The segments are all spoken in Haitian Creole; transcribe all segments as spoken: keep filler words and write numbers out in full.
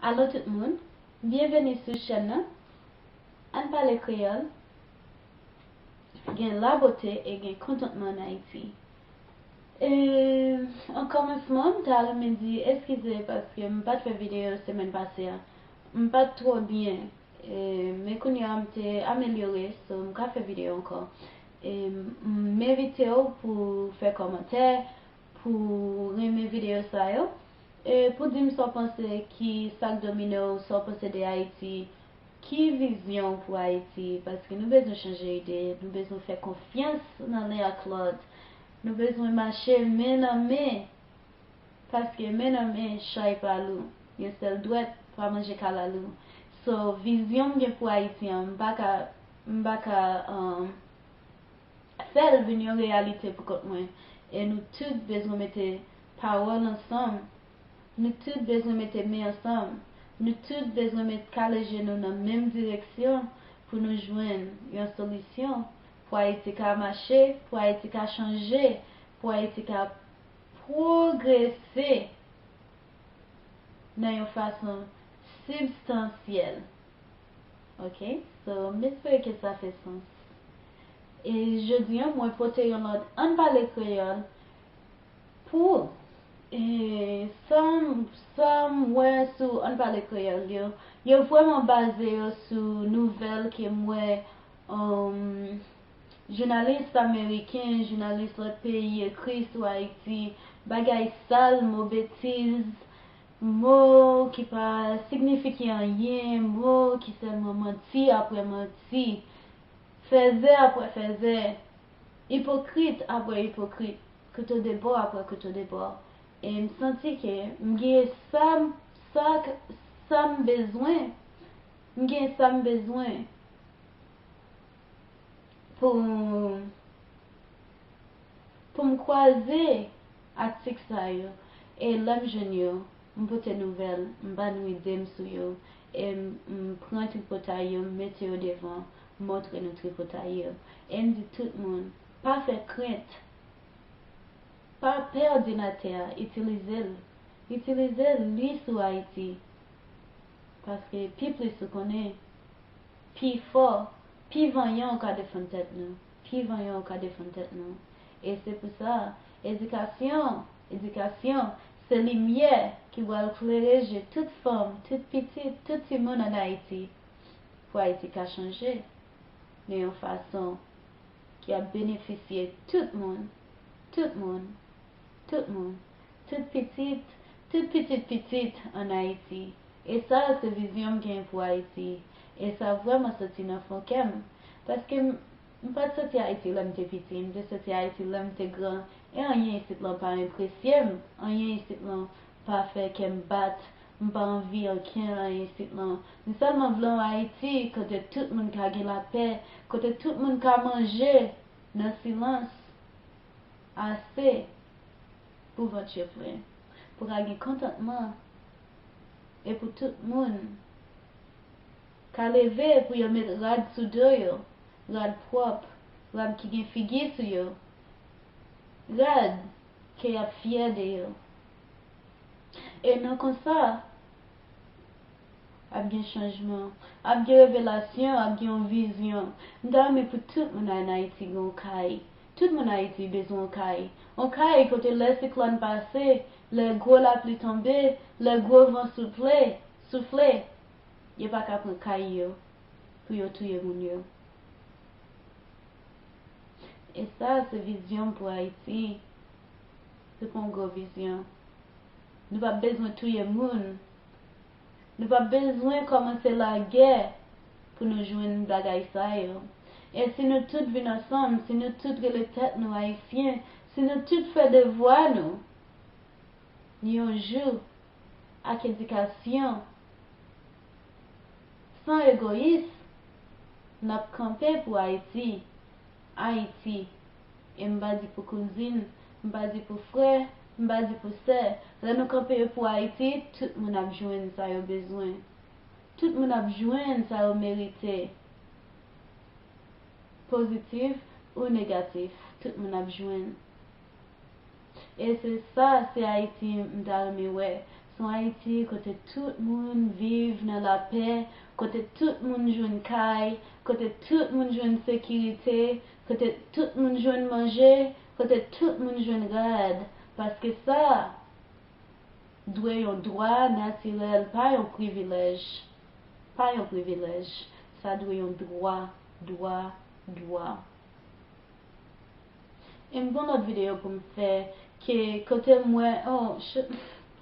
Alo tout moun, byenveni sou chèn nan. Ann pale kreyòl. Gen labote e gen kontantman ann Ayiti. E, an kòmansman, m ta renmen di eskize paske m pa t fè videyo semèn pase a. M pa t twò byen. E, men kounye a m te amelyore, so m ka fè videyo ankò. E, m, m envite w pou fè kòmantè, pou renmen videyo sa yo. E pou di m sa w panse, ki sa k domine w, sa w panse de Ayiti, ki vizyon w pou Ayiti, paske nou bezwen chanje ide, nou bezwen fè konfyans nan len ak lòt, nou bezwen mache men nan men, paske men nan men chay pa lou, yon sèl dwèt pa manje kalalou. So, vizyon m gen pou Ayiti an, m pa ka, m pa ka, um, fè l vin yon reyalite pou kont mwen. E nou tout bezwen mete pawòl ansanm. Nou tout bezwen mete men ansanm. Nou tout bezwen met kale je nou nan menm direksyon pou nou jwenn yon solisyon, pou Ayiti ka mache, pou Ayiti ka chanje, pou Ayiti ka pwogrese nan yon fason sibstansyèl. Ok? So, m espere ke sa fè sans. E jodi a, mwen pote yon lòt Ann pale kreyòl pou ou. E sa m, sa m wè sou Ann pale kreyòl yo, yo vrèman baze yo sou nouvèl ke m wè, um, jounalis ameriken, jounalis lòt peyi ekri sou Ayiti, bagay sal, mo betiz, mo ki pa signifike anyen, mo ki sèlman manti apre manti, fèzè apre fèzè, ipokrit apre ipokrit, koutodebò apre koutodebò. E m santi ke m gen sa, sa, sa m bezwen, m gen sa m bezwen pou, pou m kwaze atik sa yo. E lè m jwenn yo, m pote nouvèl, m ba nou ide m sou yo, e m, m pran tripotay yo, m mete yo devan, m montre nou tripotay yo. E m di tout moun, pa fè krent, pa pè òdinatè a, itilize l. Itilize l, li sou Ayiti. Paske pi plis ou konnen, pi fò, pi vanyan ou ka defann tèt nou. Pi vanyan ou ka defann tèt nou. E se pou sa, edikasyon, edikasyon, se limyè ki pral klere je tout fanm, tout pitit, tout timoun ann Ayiti. Pou Ayiti ka chanje nan yon fason ki ap benefisye tout moun, tout moun, tout moun, tout pitit, tout pitit pitit ann Ayiti. E sa a se vizyon m gen pou Ayiti. E sa vrèman soti nan fon kè m. Paske m, m pa t soti Ayiti lè m te piti, m te soti Ayiti lè m te gran. E anyen isit lan pa enpresye m, anyen isit lan pa fè kè m bat, m pa anvi ankenn anyen isit lan. M sèlman vle yon Ayiti kote tout moun ka gen lapè, kote tout moun ka manje nan silans, ase pou vant yo plen, pou ka gen kontantman, e pou tout moun ka leve pou yo met rad sou do yo, rad pwòp, rad ki gen figi sou yo, rad ke y ap fyè de yo. E nan konsa, ap gen chanjman, ap gen revelasyon, ap gen yon vizyon. M ta renmen pou tout moun ann Ayiti gen yon kay. Tout moun Ayiti bezwen yon kay. Yon kay kote lè siklòn pase, lè gwo lapli tonbe, lè gwo van soufle, soufle, yo pa ka pran kay yo pou yo touye moun yo. E sa, se vizyon m pou Ayiti. Se pa yon gwo vizyon. Nou p ap bezwen touye moun. Nou p ap bezwen kòmanse lagè pou nou jwenn bagay sa yo. E si nou tout vin ansanm, si nou tout rele tèt nou Ayisyen, si nou tout fè devwa nou, yon jou, ak edikasyon, san egoyis, n ap kanpe pou Ayiti. Ayiti. E m pa di pou kouzin, m pa di pou frè, m pa di pou sè. Lè nou kanpe pou Ayiti, tout moun ap jwenn sa yo bezwen. Tout moun ap jwenn sa yo merite. Pozitif ou negatif, tout moun ap jwenn. E se sa, se Ayiti m ta renmen wè. Ayiti, kote tout moun viv nan lapè, kote tout moun jwenn kay, kote tout moun jwenn sekirite, kote tout moun jwenn manje, kote tout moun jwenn rad. Paske sa dwe yon dwa natirèl, pa yon privilèj. Pa yon privilèj. Sa dwe yon dwa, dwa, dwa. E m gen lòt videyo pou m fè ke kote m wè, oh, ch-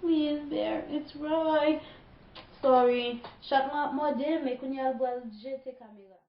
please, Bear, it's Roy. Sorry. Chat lan ap mòde m, e kounye a l pral jete kamera.